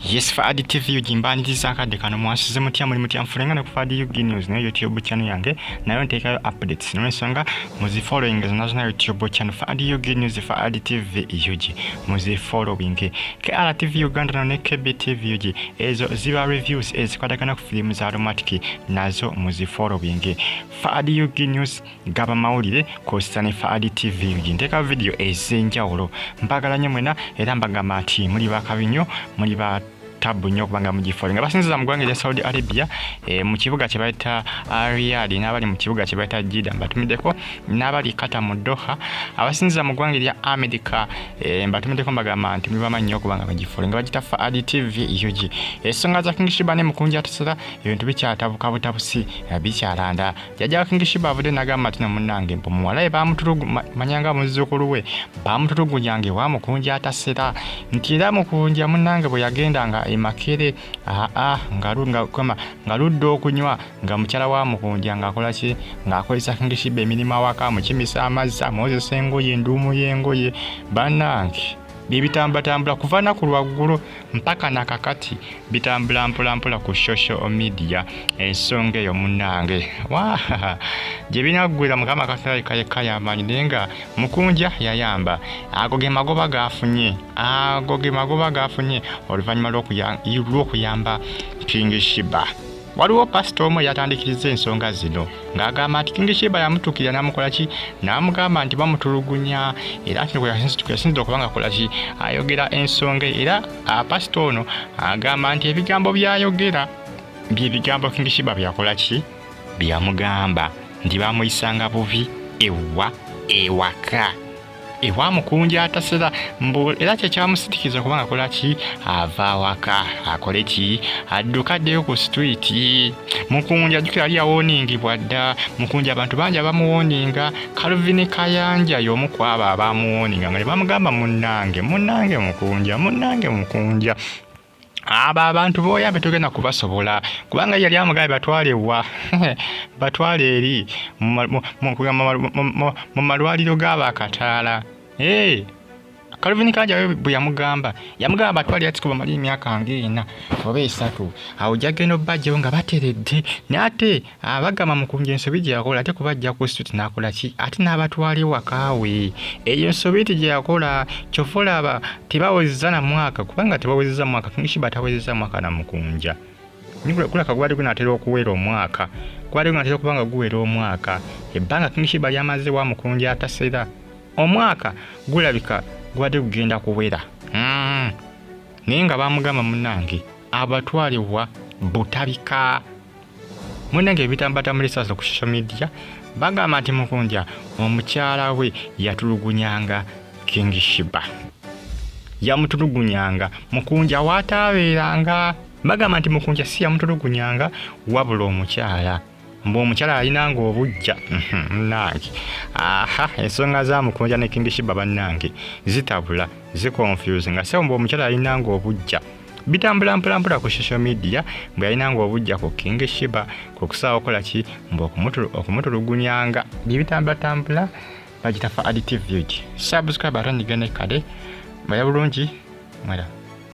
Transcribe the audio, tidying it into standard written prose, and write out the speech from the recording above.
Yes, Faadi TV UG mbaniriza akadde kano. Mwasuze mutya? Muli mutya? Nfulenga ne ku Faadi UG News nayo YouTube channel yange nayo nteekayo updates, nolwensonga muzifollowing zonna zonna. YouTube channel Faadi UG News, Faadi TV UG, muzifollowing. KRTV Uganda nayo ne KBTV UG, ezo ziba reviews ezikwatagana ku firimu za romantic, nazo muzifollowing. Faadi UG News gaba mawulire kw'ossa ne Faadi TV UG nteeka video ez'enjawulo. Mbagala nnyo mwena era mbagamba nti muli bakabi nnyo, muli ba tabu nnyo okubanga mugifollowinga. Basinziza mu ggwanga erya Saudi Arabia, mu kibuga kye bayita Riyadh, n'abali mu kibuga kye bayita Jeddah mbatumiddeko, n'abali Qatar mu Doha. Abasinziza mu ggwanga erya America, mbatumiddeko, mbagamba nti muli bamanyi nnyo okubanga bagifollowinga. Bagita Faadi TV UG. Ensonga za King Shiba ne Mukunja atasera, ebintu bikyatabuka butabusi, bikyalanda. Jjajja wa King Shiba avudde n'agamba nti no munnange mbu muwala we manyanga muzzukulu we bamutulugunyanga ewa Mukunja atasera, nti era Mukunja munnange bwe yagendanga e Makere aa nga ludda okunywa nga mukyala wa Mukunja ng'akola ki? Ng'akozesa King Shiba emirimu awaka, amukimisa amazzi, amwozesa engoye, enduumu y'engoye. Bannange, bibitambulatambula kuva naku lwaggulo mpaka nakakati, bitambula mpolampola ku social media. Ensonga eyo munnange gye binaggwera Mukama Katonda yekka y'amanyi, naye nga Mukunja yayamba. Ago ge magoba gafunye, ago ge magoba gafunye oluvannyuma lw'okuyamba King Shiba. Waliwo pasita omu eyatandikiriza ensonga zino ng'agamba nti King Shiba yamutuukirira n'amukola ki? N'amugamba nti bamutulugunya, era nti yasinzira okuba nga akola ki? Ayogera ensonga. Era pasita ono agamba nti ebigambo by'ayogera bye bigambo King Shiba byakola ki? Byamugamba nti bamuyisanga bubi ewa ewaka ewa Mukunja atasera, mbu era kyekyamusitikiza okubanga akola ki? Ava awaka akole ki? Adduka addeyo ku street. Mukunja jjukira ali yawooningibwa dda. Mukunja abantu bangi abamuwooninga. Calvin Kayanja y'omu ku abo abamuwooninga nga ne bamugamba, "Munnange, munnange Mukunja, munnange Mukunja, abo abantu b'oyambe togenda kubasobola," kubanga yali amugambye batwale wa? Batwale eri mu malwaliro g'abakataala. Calvin Kayanja bwe yamugamba, yamugamba batwale yatiko bamale emyaka ng'ena oba 3, awo jagenda obbajjayo nga bateredde. Naye ate abagamba Mukunja ensobi gye yakola ate kubajja ku street n'akola ki? Ate n'abatwala ewaka we. Eyo ensobi ti gye yakola, kyova olaba tebawezeza na mwaka, kubanga tebawezeza mwaka. King Shiba tawezeza mwaka na Mukunja. Kulaka gwali gunaatera okuwera omwaka, gwali gunaatera okuba nga guwera omwaka. Ebbanga King Shiba lyamaze wa Mukunja atasera, omwaka gulabika gubadde gugenda kuwera. Naye nga bamugamba munnange abatwalibwa butabika. Munnange, ebitambatambula esaaso ku social media bagamba nti Mukunja omukyala we yatulugunyanga King Shiba, yamutulugunyanga Mukunja waataabeeranga. Bagamba nti Mukunja si yamutulugunyanga, wabula omukyala, mbu omukyala alinanga obujja. Munnange, aha, ensonga za Mukunja ne King Shiba bannange zitabula, ziconfuse nga sebo. Mbu omukyala alinanga obujja, bitambula mpolampola ku social media, bwe yalinanga obujja ku King Shiba kwe kusaawa okukola ki? Mbu okumutulugunyanga. Byebitambulatambula. Bagita Faadi TV. Subscribe ate ndigende kale. Mwera bulungi, mwera.